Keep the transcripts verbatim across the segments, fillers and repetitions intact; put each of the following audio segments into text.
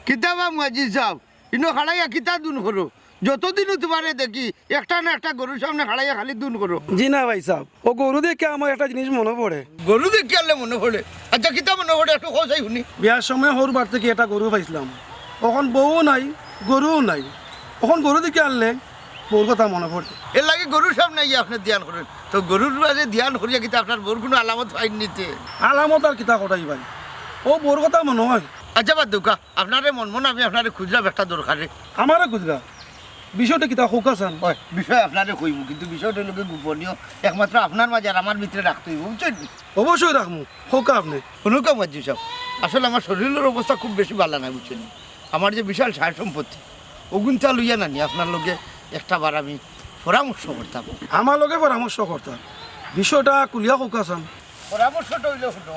কিতা বা মুয়াজ্জিজ সাব, ইনো খাড়াইয়া কিতা দুন করো? যতদিনউ তুমারে দেখি, একটা না একটা গরুর সামনে খাড়াইয়া খালি দুন করো। জি না ভাইসাব, অউ গরু দেখিয়া আমার একটা জিনিস মনো পড়ে। গরু দেখিয়া আনলে মনো পড়ে? আইচ্ছা, কিতা মনো পড়ে একটু কও চাই হুনি। বিয়ার সময় হউর বাড়ি থাকি একটা গরু পাইছলাম, অখন বউও নাই, গরুও নাই, অখন গরু দেখিয়া আনলে বউর কথা মনো পড়ে। এরলাগি গরুর সামনে আইয়া আপনে ধ্যান করইন, তো গরুর মাঝে ধ্যান করিয়া কিতা আপনার বউর কুনু আলামত পাইন নি তে? আলামত আর কিতা কটাই ভাই, অউ বউর কথা মনো অয়। আইচ্ছা বাদ দেউক্কা, আপনারে মনো মনো আমি আপনারে খুজরাম একটা দরকারে। আমারে খুজরা? বিষয়টা কিতা কউক্কা চাইন? অয়, বিষয় আপনারে কইমু, কিন্তু বিষয়টা অইলো গি গোপনীয়, একমাত্র আপনার মাঝে আর আমার ভিতরে রাখতে অইবো, বুঝছইন নি? অবশ্যই রাখমু, কউক্কা আপনে। হুনুক্কা মুয়াজ্জিজ সাব, আসলে আমার শরীলর অবস্থা খুব বেশি ভালা নায়, বুঝছইন নি? আমার যে বিশাল সয়-সম্পত্তি, অগুইনতা লইয়া নানি আপনার লগে একটা বার আমি পরামর্শ করতাম। আমার লগে পরামর্শ করতা? বিষয়টা খুলিয়া কউক্কা চাইন। পরামর্শটা অইলো হুনো,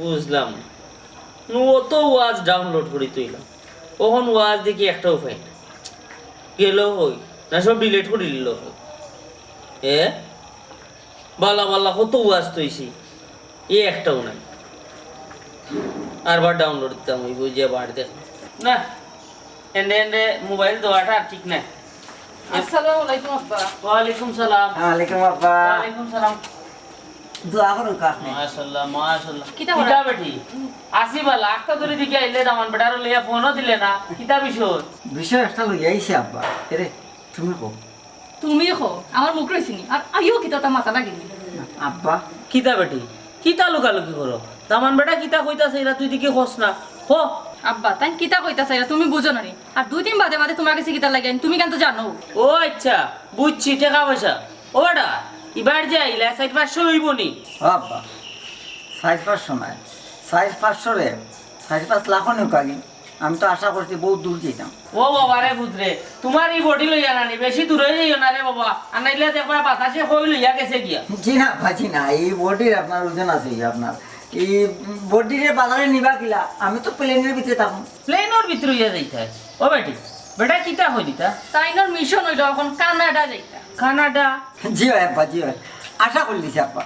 বুঝলাম। নু অত ওয়াজ download করি থইলাম, অখন ওয়াজ দেখি একটাও পাই না। গেল কই? না সব delete করি দিল কই? এ? বালা বালা কত ওয়াজ থইছি, এ একটাও নাই। আরবার download দিতাম অইবো, যে বার দেখ। না, এনে এনে মোবাইল দেওয়াটা ঠিক নাই। আসসালামু আলাইকুম আব্বা। ওয়ালাইকুম সালাম। ওয়ালাইকুম আব্বা। ওয়ালাইকুম সালাম। দোয়া করুন আপনি। মাশাআল্লাহ, মাশাআল্লাহ। কিতা কিতা করা? বেটি? আসি বালা, আখতা ধরি দিকে আইলে দামান বেটারে লইয়া ফোনও দিলে না। কিতা বিষয়? বিষয় একটা লইয়া আইছি আব্বা। এরে, তুমি কও। তুমি কও, আমার মুখ রইছে নি? আর আইও কিতা তা মাথা লাগে নি? আব্বা। কিতা বেটি? কিতা লুকালুকি করো? দামান বেটা কিতা কইতা চাইরা তুই দেখি কস না। ক। আব্বা, তাইন কিতা কইতা চাইরা তুমি বুঝো না নি? আর দুই দিন বাদে বাদে তুমার গেছে কিতা লাগে, তুমি কিন্তু জানো। ও আইচ্ছা, বুঝছি, টেকা পয়সা। ও বেটা, ইবার যে আইলা, চাইর পাঁচশো অইবো নি? ও আব্বা, চাইর পাঁচশো নায়, চাইর পাঁচশো রে, চাইর পাঁচ লাখও নিউক্কা গি। আমি তো আশা করছি বউত দূর যাইতাম। ও বাবা রে পুত রে, তুমার ই বডি লইয়া নানি, বেশি দূরে যাইও না রে বাবা, আর নাইলে দেখবায় বাতাসে কই লইয়া গেছে গিয়া। জি না আব্বা, জি না, ই বডির আপনার ওজন আছে, ই আপনার, ই বডিরে বাজারে নিবা কিলা, আমি তো প্লেনের ভিতরে থাকমু। প্লেনর ভিতরে অইয়া যাইতায়? ও বেটি, বেটা কিতা কইলিতা? তাইনর মিশন অইলো অখন কানাডা যাইতা। কানাডা? জি অয় আব্বা, জি অয়। আশা করলিছি আব্বা।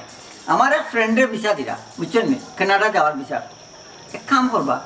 আমার এক ফ্রেন্ডে ভিসা দিরা, বুঝছইন নি? কানাডা যাওয়ার ভিসা। এক কাম করবা,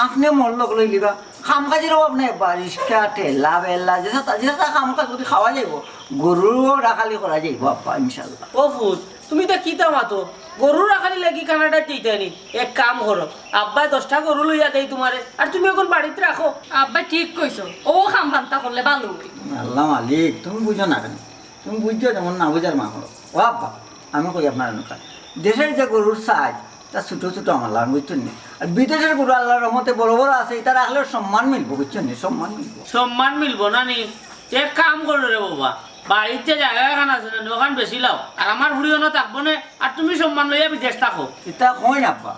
আপনে মোর লগ লইলিবা। কাম কাজের অভাব নাই আব্বা, রিক্সা, ঠেলা, বেলা, যেতা, যেতা কাম কাজ করি খাওয়া যাইবো। গরুরও রাখালি করা যাইবো আব্বা, ইনশাআল্লাহ। ও পুত, তুমি ইতা কিতা মাতো? গরুর রাখালি লাগি কানাডা যাইতায় নি? এক কাম করো, আব্বায় দশটা গরু লইয়া দেই তুমারে, আর তুমি অখন বাড়িত রাখো। আব্বায় ঠিক কইছো, অউ কাম কান্তা করলে ভালা অয়। আল্লাহ মালিক, তুমি বুঝো না কেনে? তুমি বুঝছো যেমন না বুঝার মা করো। ও আব্বা, আমি কই আপনার এলাকা, দেশের যে গরুর সাইজ, তা ছোট ছোট আমার লাখান, বুঝছইন নি? আর বিদেশের গরু আল্লাহর রহমতে বড় বড় আছে, ইতা রাখলেও সম্মান মিলবো, বুঝছইন নি? সম্মান মিলবো। সম্মান মিলবো না নি? এক কাম করো রে বাবা, বাড়িত যে জাগা এখান আছে না, অখান বেচিলাও, আর আমার ফুড়ি অনো থাকবো নে, আর তুমি সম্মান লইয়া বিদেশ থাকো। ইতা কইন আব্বা,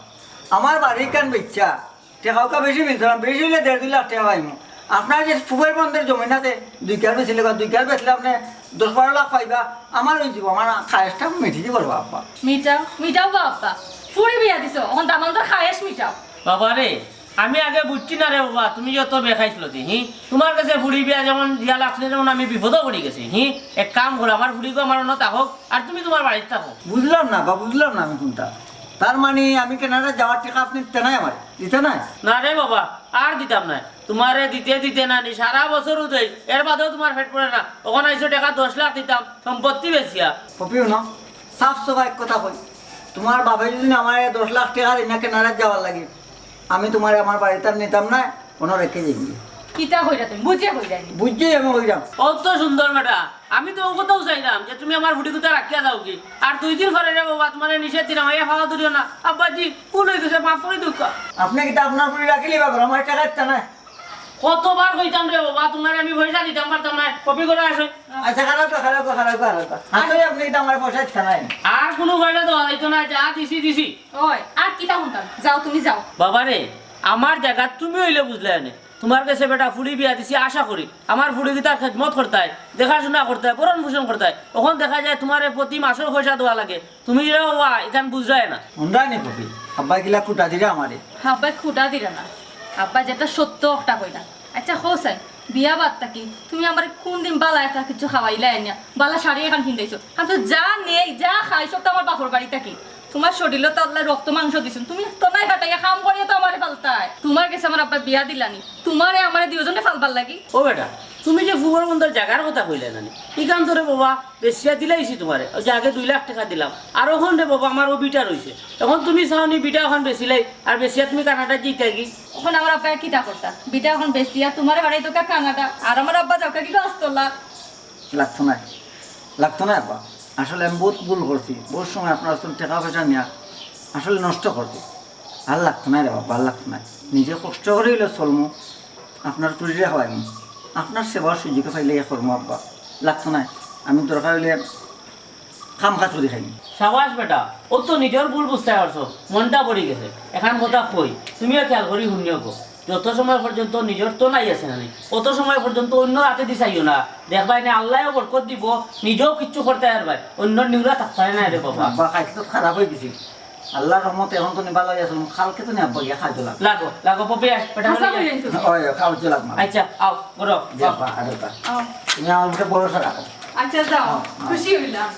আমার বাড়ি কান বেচা, টেকা উকা বেশি মিলতো না, বেশি অইলে দেড় দুই লাখ টেকা পাইমু। আপনার যে ফুফের বন্ধের জমিন আছে, দুই কার বেচিলে, দুই কার বেচলে আপনে দশ বারো লাখ পাইবা, আমার অইযিবো, আমার খায়েশটা মিটি দিবো রে বাবা। মিটাও, মিটাও বা আব্বা, ফুড়ি বিয়া দিছো, অখন দামান্দর খায়েশ মিটাও। বাবা রে, আমি আগে বুঝছি না রে বাবা, তুমি যত বেখাইছিল যে, হি? তুমার গেছে ফুড়ি বিয়া যেমন দিয়া লাগছে, যেমন আমি বিপদো পড়ি গেছি, হি? এক কাম করো, আমার ফুড়িগু আমার অনো থাকউক, আর তুমি তুমার বাড়িত থাকো। বুঝলাম না বা, বুঝলাম না আমি কুনটা। তার মানে আমি কানাডা যাওয়ার টেকা আপনে দিতা নায় আমারে? দিতা নায়? না রে বাবা, আর দিতাম নায়। তুমারে দিতে দিতে নানি সারা বছরউ দেই, এর বাদেও তুমার পেট ভরে না। অখন আইছো টেকা দশ লাখ দিতাম, সম্পত্তি বেচিয়া। পপি হুনো, সাফ সাফ এক কথা কই, তুমার বাপে যদি আমারে দশ লাখ টেকা দেইন না কানাডা যাওয়ার লাগি, আমি তুমারে আমার বাড়িত আর নিতাম নায়, অনো রেখে যাইমু। কিতা কইরা তুমি? বুঝিয়া কইরায় নি? বুঝিয়াউ আমি কইরাম। অত সুন্দর বেটা, আমি তো অউ কথাউ চাইরাম যে তুমি আমার ফুড়িগুতা রাখিয়া যাওগি। আর দুই দিন পরে রে বাবা, তুমারে নিষেধ দিরাম, আইয়া ফাওয়া ধরিও না। আব্বাজি, ভুল অইগেছে, মাফ করি দেউক্কা। আপনে কিতা আপনার ফুড়ি রাখিলিবা, আমার টেকা দিতা নায়? কতবার কইতাম রে বাবা, তুমারে আমি পয়সা দিতাম পারতাম নায়, কপি করে আসো। আচ্ছা, খাড়াউক্কা, খাড়াউক্কা, খাড়াউক্কা, খাড়াউক্কা। আসলে আপনে কিতা আমারে পয়সা দিতা নায়? আর কুনু পয়সা দেওয়া যাইতো না, যা দিছি, দিছি। ওই, আর কিতা হুনতাম? যাও, তুমি যাও। বাবা রে, আমার জাগাত তুমি অইলে বুঝলায় নে। তুমার গেছে বেটা ফুড়ি বিয়া দিছি, আশা করি আমার ফুড়িগিতার খেদমত করতায়, দেখাশুনা করতায়, ভরণ পোষণ করতায়। অখন দেখা যায় তুমারে প্রতি মাসো পয়সা দেওয়া লাগে, তুমি রে বাবা ইখান বুঝরায় না। হুনরায় নি ফুফি, আব্বায় কিলা খুটা দিরা আমারে। আব্বায় খুটা দিরা না, আব্বায় যেটা সত্য অটা কইরা। আচ্ছা কও চাই, বিয়া বাদ থাকি তুমি আমারে কুনদিন বালা একটা কিছু খাওয়াইলায় না, বালা শাড়ি এখান পিন্দাইছো? আমি তো যা নেই যা খাই সব তো আমার বাপর বাড়ি থাকি। তুমার শরীলো তো আল্লায় রক্ত মাংস দিছইন, তুমি তো নাই ফাটাইয়া কাম করিয়া তো আমারে ফালতায়। তুমার গেছে আমার আব্বায় বিয়া দিলা নি, তুমারে আমারে দুইওজনরে ফালবার লাগি। ও বেটা, তুমি যে ফুবর বন্দর জাগার কথা কইলায় না নি, ইখান তো রে বাবা বেচিয়া দিলাইছি তুমারে, ওই যে আগে দুই লাখ টেকা দিলাম, আর অখন রে বাবা আমার অউ ভিটা রইছে, অখন তুমি চাও নি ভিটা অখন বেচিলাই, আর বেচিয়া তুমি কানাডা যাইতায় গি? অখন আমার আব্বায় কিতা করতা? ভিটা অখন বেচিয়া তুমারে ফাটাইতো কা কানাডা, আর আমার আব্বা যাউক্কা গি গাছতলা। লাগতো নায়, লাগতো নায় আব্বা। আসলে আমি বউত ভুল করছি, বউত সময় আপনার কাছ থাকি টেকা পয়সা নিয়া আসলে নষ্ট করছি। আর লাগতো নায় রে বাবা, আর লাগতো নায়। নিজে কষ্ট করি অইলেও চলমু, আপনার ফুড়িরে খাওয়াইমু, আপনার সেবার সুযোগে পাইলে ইয়া করমু আব্বা। লাগতো নায়, আমি দরকার অইলে কাম কাজ করি খাইমু। সাবাস বেটা, অউ তো নিজর ভুল বুঝতায় পারছো, মনটা পড়ি গেছে। এখান কথা কই, তুমিও খেয়াল করি হুনিও গো। যত সময় পর্যন্ত নিজর তো নাই আছে না নি, অত সময় পর্যন্ত অন্যর আতে দি চাইও না। দেখবায় নে আল্লায়ও বরকত দিবো, নিজেও কিচ্ছু করতায় পারবায়, অন্যর নিউরা থাকতায় নায় রে বাবা। আব্বা, খাইতে তো খারাপ অই গেছি, আল্লার রহমতে অখন তো নি ভালা অই আছলাম, কালকে তো নি আব্বা গিয়া কাজো লাগ। লাগো, লাগো, পপি আয়, বেটা হাছা লইয়া আয়। কইলেন তো। ওই, কাজো লাগ না। আচ্ছা, আও, করো, জি আও। আব্বা, আরে আব্বা। আও। তুমি আমার উপরে ভরসা রাখো। আচ্ছা, যাও, আও, আও। খুশি অইলাম।